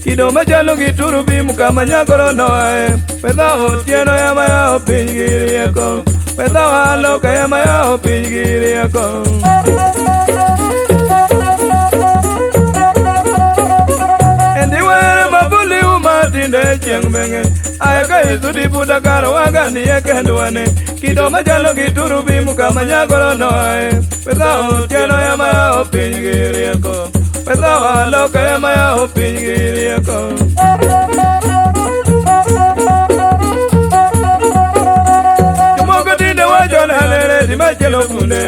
Kido machalo gi turubi mukama nyagoro noe Pedha otieno ema yao piny gi rieko Pedha waloka ema yao piny gi rieko Endi were mabuli umatinde chieng' meng'e Ae ka isudi buda kar waga nie kendwane Kido machalo gi turubi mukama nyagoro noe Pedha otieno ema yao piny gi rieko Pedha waloka ema yao piny gi rieko Jomoko tinde wacho ni alere di machielo funde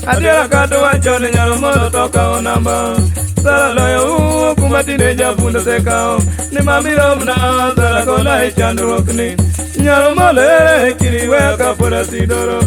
Adiera kata wacho ni nyalo molo to kawo namba Sala loyo wuo kuma tinde jafundo osekawo Ni mamiromna sala gola e chandruok ni Nyalo molo ere kiri weyo kapod asidoro.